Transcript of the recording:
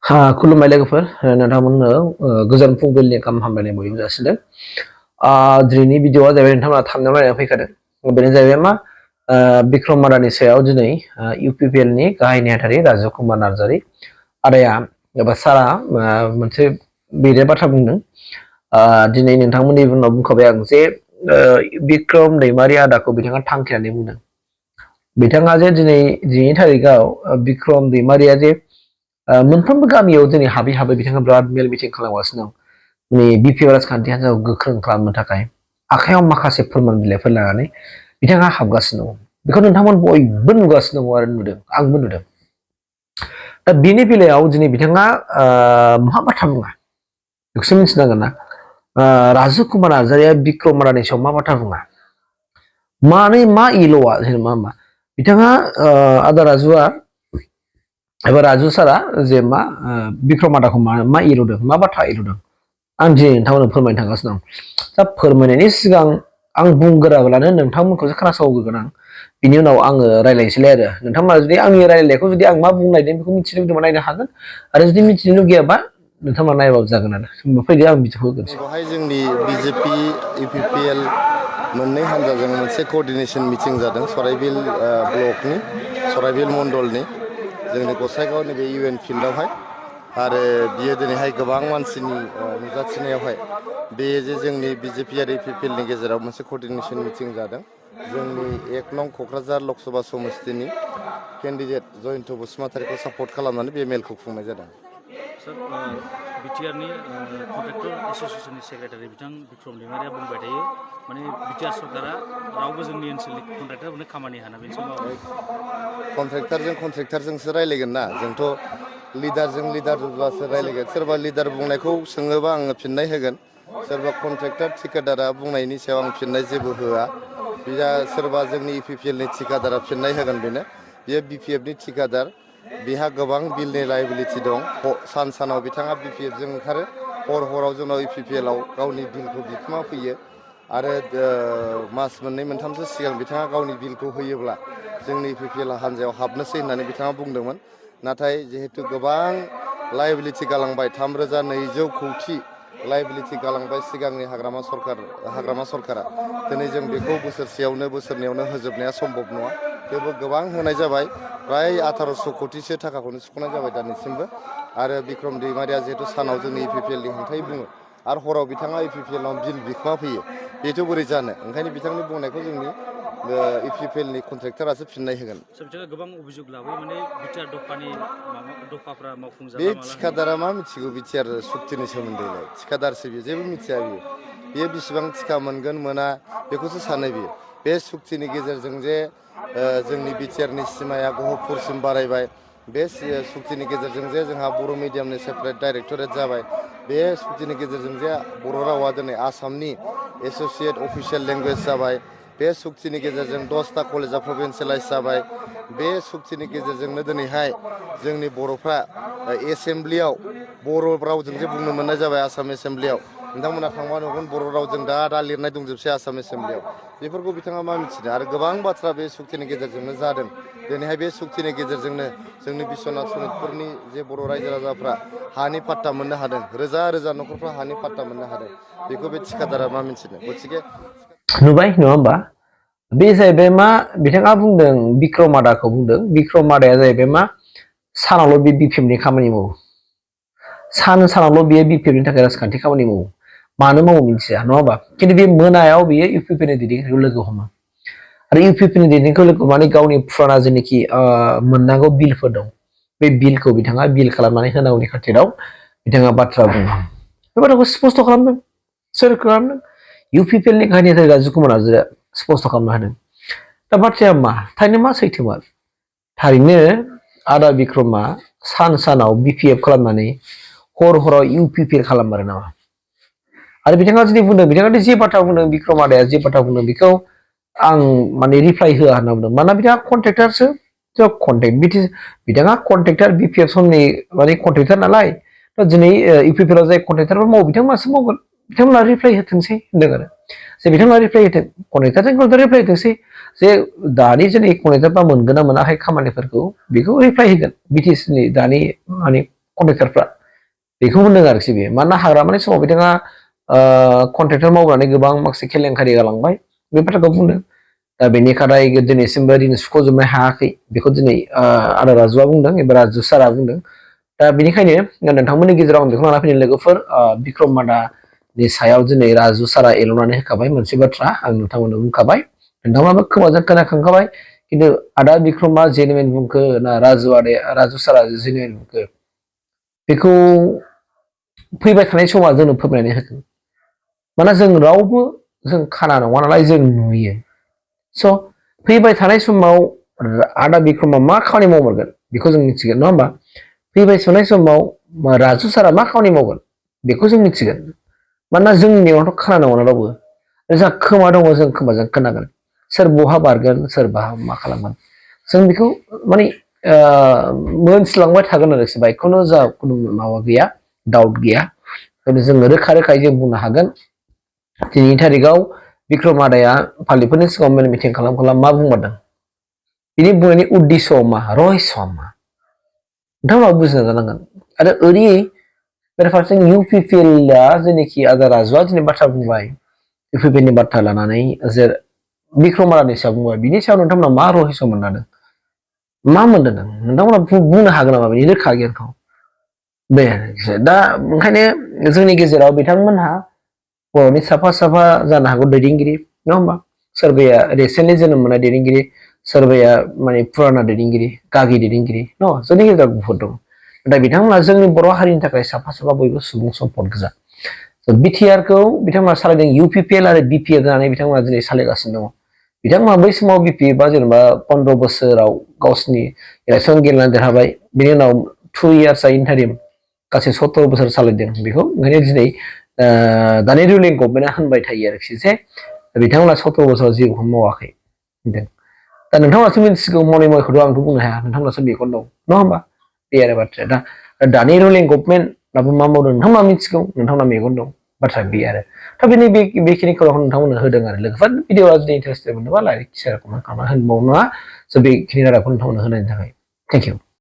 खुलुमबाय लोगोफोर नोंथांमोननो गोजोन फुंबिलिनि गाहाम हामलायनाय बयबो जासिदों। दिनैनि भिडिअआ जाहैबाय नोंथांमोना थांनायाव नायनानै फैखादों। बेनो जाहैबाय मा बिक्रम आदानि सायाव दिनै UPPL नि गाहाय नेहाथारि राजीव कुमार नार्जारी आदाया एबा सारा मोनसे बेरे बाथ्रा बुंदों। दिनै नोंथांमोननि उनाव बुंखाबाय आं जे बिक्रम दैमारि आदाखौ बिथाङा थांखिनानै बुंदों। बिथाङा जे दिनैनि थारिखआव बिक्रम दैमारिया जे मोनफ्रोमबो गामियाव दिनै हाबै हाबै बिथाङा बिराद मेल मिटिं खालामगासिनो दं। BPO राजखान्थि हान्जाखौ गोख्रों खालामनो थाखाय आखायाव माखासे फोरमान बिलाइफोर लानानै बिथाङा हाबगासिनो दं। बेखौ नोंथांमोन बयबो नुगासिनो दं आरो नुदों, आंबो नुदों। दा बेनि बेलायाव दिनै बिथाङा मा बाथ्रा बुङा बेखौसो मिथिनांगोन ना। राजीव कुमार नार्जारीया बिक्रम आदानि सायाव मा बाथ्रा बुङा, मा इल'आ जेनेबा मा बिथाङा आदा राजुआ एबा राजु सारा जे मा बिक्रम आदाखौ मा इर'दों, मा बाथ्रा इर'दों, आं दिनै नोंथांमोननो फोरमायनो थांगासिनो दं। दा फोरमायनायनि सिगां आं बुंगोराब्लानो नोंथांमोनखौसो खोनासंहोगोन आं। बिनि उनाव आङो रायज्लायनोसैलाय आरो नोंथांमोना जुदि आंनि रायज्लायनायखौ जुदि आं मा बुंनो नागिरदों बेखौ मिथिनो लुगैदोंबा नायनो हागोन, आरो जुदि मिथिनो लुगैयाबा नोंथांमोना नायबाबो जागोन आरो। होमबा फैदो आं बिदिखौ होगोन। बेवहाय जोंनि BJP UPPL मोननै हान्जाजों मोनसे क'र्डिनेसन मिटिं जादों सराइबिल ब्लकनि सराइबिल मण्डलनि जोंनि गसाइगाव नैबे UN फिल्डआवहाय। आरो बियो दिनैहाय गोबां मानसिनि नुजाथिनायावहाय बे जे जोंनि BJP आरो UPPL नि गेजेराव मोनसे क'र्डिनेसन मिटिं जादों। जोंनि 1 नं क'क्राझार लकसभा समस्तिनि केन्डिडेट जयन्त बसुमतारीखौ सापर्ट खालामनानै बे मेलखौ खुंनाय जादों। BTR नि कन्ट्रेक्टर एस'सिएसननि सेक्रेटारि बिथां बिक्रम दैमारिया बुंबाय थायो, माने BTR सरकारा रावबो जोंनि ओनसोलनि कन्ट्रेक्टरफोरनो खामानि होना बेनि समाव कन्ट्रेक्टरजोंसो रायलायगोन ना। जोंथ' लिडारजों लिडारब्लासो रायलायगोन। सोरबा लिडार बुंनायखौ सोङोबा आङो फिननाय होगोन, सोरबा कन्ट्रेक्टर थिकादारा बुंनायनि सायाव आं फिननाय जेबो होआ। बिया सोरबा जोंनि UPPL नि थिकादारा फिननाय होगोन बेनो। बियो BPF नि थिकादार, बिहा गोबां बिलनि लायबिलिटि दं। सान सानाव बिथाङा BPF जों ओंखारो, हराव जोंनाव UPPL आव गावनि बिलखौ बिखुमा फैयो। आरो मास मोननै मोनथामसो सिगां बिथाङा गावनि बिलखौ होयोब्ला जोंनि UPPL हान्जायाव हाबनोसै होननानै बिथाङा बुंदोंमोन। नाथाय जिहेतु गोबां लायबिलिटि गालांबाय, 3,200 कौटि लायबिलिटि गालांबाय सिगांनि हाग्रामा सरकारा। दिनै जों बेखौ बोसोरनैयावनो होजोबनाया सम्भब नङा। थेवबो गोबां होनाय जाबाय, फ्राय 1800 कौटिसो थाखाखौनो सुख'नाय जाबाय दानिसिमबो। आरो बिक्रम दैमारिया जिहेतु सानाव जोंनि UPPL नि हेंथायै बुङो आरो हराव बिथाङा UPPL नाव बिल बिखुमा फैयो, बेथ' बोरै जानो। ओंखायनो बिथांनि बुंनायखौ जोंनि UPPL नि कन्ट्रेक्टरासो फिननाय होगोन। बिथाङा गोबां अभियोग लाबोयो, माने BTR दफाफ्रा मावफुंजाबा बे थिकादारा मा मिथिगौ BTR सुक्तिनि सोमोन्दैलाय? थिकादारसो बियो, जेबो मिथिया बियो। बियो बेसेबां थिका मोनगोन मोना बेखौसो सानो बियो। बे सुक्तिनि गेजेरजों जे जोंनि BTR नि सिमाया गहपुरसिम बारायबाय, बे सुक्तिनि गेजेरजों जे जोंहा बर' मिडियामनि सेपारेट डाइरेक्टरेट जाबाय, बे सुक्तिनि गेजेरजों जे बर' रावा दिनै आसामनि एस'सियेट अफिसियेल लेंगुवेज जाबाय, बे सुक्तिनि गेजेरजों 10टा कलेजा प्रभिन्सियेलाइज जाबाय, बे सुक्तिनि गेजेरजोंनो दिनैहाय जोंनि बर'फ्रा एसेमब्लियाव बर' रावजों जे बुंनो मोननाय जाबाय आसाम एसेमब्लियाव। नोंथांमोना थांबा नुगोन बर' रावजों दा लिरनाय दंजोबसै आसाम एसेमब्लियाव। बेफोरखौ बिथाङा मा मिथिनो। आरो गोबां बाथ्रा बे सुक्तिनि गेजेरजोंनो जादों। दिनैहाय बे सुक्तिनि गेजेरजोंनो जोंनि बिश्वनाथ सनितपुरनि जे बर' रायजो राजाफ्रा हानि पाट्टा मोननो हादों, रोजा रोजा न'खरफ्रा हानि पाट्टा मोननो हादों। बेखौ बे थिकादारा मा मिथिनो। गथिखे नुबाय नङा होमबा? बे जाहैबाय मा बिथाङा बुंदों, बिक्रम आदाखौ बुंदों। बिक्रम आदाया जाहैबाय मा सानावल' बे BPF नि खामानि मावो। सानावल' बियो BPF नि थाखाय राजखान्थि खामानि मावो। मानो मावो मिथिया, नङा होमबा? खिन्थु बे मोनायाव बियो UPPL नि दैदेनगिरिखौ लोगो हमो। आरो UPPL नि दैदेनगिरिखौ लोगो हमनानै गावनि फुराना जेनोखि मोननांगौ बिलफोर दं, बे बिलखौ बिथाङा बिल खालामनानै होनांगौनि खाथिराव बिथाङा बाथ्रा बुङो। बे बाथ्राखौ स्पस्ट खालामदों। सोर खालामदों? UPPL नि गाहाय नेहाथारि राजीव कुमार नार्जारीया स्पस्ट खालामना होदों। दा बाथ्राया मा? थारैनो मा सैथोमार? थारैनो आदा बिक्रमा सानाव BPF खालामनानै हराव UPPL खालामो नामा? आरो बिथाङा जुदि बुंदों, बिथाङा जे बाथ्रा बुंदों, बिक्रम आदाया जे बाथ्रा बुंदों बेखौ आं माने रिप्लाइ होआ होनना बुंदों। मानोना बिथाङा कन्ट्रेक्टरसो, बिथाङा कन्ट्रेक्टर BPF समनि माने कन्ट्रेक्टर नालाय। दिनै UPPL आव जाय कन्ट्रेक्टरफोर मावो बिथांमोनासो मावगोन। बिथांमोना रिप्लाइ होथोंसै होनदों आरो। जे बिथांमोना रिप्लाइ होथों, कन्ट्रेक्टरजों रिप्लाइ होथोंसै जे दानि जोंनि कन्ट्रेक्टरफ्रा मोनगोन ना मोनाखै खामानिफोरखौ, बेखौ रिप्लाइ होगोन। BTC नि दानि माने कन्ट्रेक्टरफ्रा बेखौ बुंदों आरोखि बेयो मानोना हाग्रामानि समाव बिथाङा कन्ट्रेक्टर मावनानै गोबां माखासे केलेंकारि गालांबाय बे बाथ्राखौ बुंदों दा बेनि खादाय दिनैसिमबो ओरैनो सुख'जोबनो हायाखै बेखौ दिनै आदा राजुआ बुंदों एबा राजु सारा बुंदों दा बेनिखायनो नोंथांमोननि गेजेराव आं बेखौ लाना फैनो लोगोफोर बिक्रम मादानि सायाव दिनै राजु सारा एल'नानै होखाबाय मोनसे बाथ्रा आं नोंथांमोननो बुंखाबाय नोंथांमोनाबो खोमाजों खोनाखांखाबाय खिन्थु आदा बिक्रमा जेनुवेन बुंखो ना राजु सारा जेनुवेन बुंखो बेखौ फैबाय थानाय समा जोंनो फोरमायनानै होगोन मानोना जों रावबो जों खाना नङा नालाय जों नुयो स' फैबाय थानाय समाव आदा बिक्रमा मा खामानि मावमारगोन बेखौ जों मिथिगोन नङा होमबा फैबाय थानाय समाव राजु सारा मा खामानि मावगोन बेखौ जों मिथिगोन मानोना जोंनि मेगनावथ' खाना नङा रावबो जोंहा खोमा दङ जों खोमाजों खोनागोन सोर बहा बारगोन सोर बहा मा खालामगोन जों बेखौ माने मोनथिलांबाय थागोन आरोखि बाइकखौनो जा खुनु माबा गैया डाउट गैया जों रोखा रोखायै जों बुंनो हागोन दिनैनि थारिखआव बिक्रम आदाया पाब्लिकफोरनि सिगाङाव मेल मिटिं खालाम मा बुंमारदों बिनि बुंनायनि उद्देश्यआ मा रहस्यआ मा नोंथांमोना बुजिना जानांगोन आरो ओरै बेराफारसेथिं इउपिपिएलआ जेनोखि आदा राजुआ दिनै बाथ्रा बुंबाय इउपिपिएलनि बाथ्रा लानानै जे बिक्रम आदानि सायाव बुंबाय बिनि सायाव नोंथांमोना मा रहस्य मोनदांदों मा मोनदों नोंथांमोना बुंनो हागोन नामा बेनि रोखा गियानखौ बे दा ओंखायनो जोंनि गेजेराव बिथांमोनहा बर'नि साफा साफा जानो हागौ दैदेनगिरि नङा होमबा सोरबाया रिसेन्टलि जोनोम मोननाय दैदेनगिरि सोरबाया माने फुराना दैदेनगिरि गागि दैदेनगिरि न जोंनि गेजेराव बुहुत दं दा बिथांमोना जोंनि बर' हारिनि थाखाय साफा साफा बयबो सुबुं सम्पद गोजा बिटिआरखौ बिथांमोना सालायदों इउपिपिएल आरो बिपिएल जानानै बिथांमोना दिनै सालायगासिनो दङ बिथांमोना बै समाव बिपि बा जेनेबा 15 बोसोराव गावसिनि इलेक्सन गेलेनानै देरहाबाय बिनि उनाव 2 इयार्सआ इन्टारिम गासै 17 बोसोर सालायदों बेखौ ओंखायनो दिनै दानि रुलिं गभर्नमेन्टआ होनबाय थायो आरोखि जे बिथांमोना 17 बोसोराव जेबो मावाखै होनदों दा नोंथांमोनासो मिथिगौ मावनाय मावैखौथ' आंथ' बुंनो हाया नोंथांमोनासो मेगन दं नङा होमबा बे आरो बाथ्राया दा दानि रुलिं गभर्नमेन्टआबो मा मावदों नोंथांमोना मिथिगौ नोंथांमोना मेगन दं बाथ्राया बे आरो दा बेखिनि खौरांखौ नोंथांमोननो होदों आरो लोगोफोर भिडिअआ जुदि इन्टारेस्टेड मोनोबा लाइक शेयार कमेन्ट खालामना होनबावनो नङा स' बेखिनि रादाबखौ नोंथांमोननो होनायनि थाखाय थेंक इउ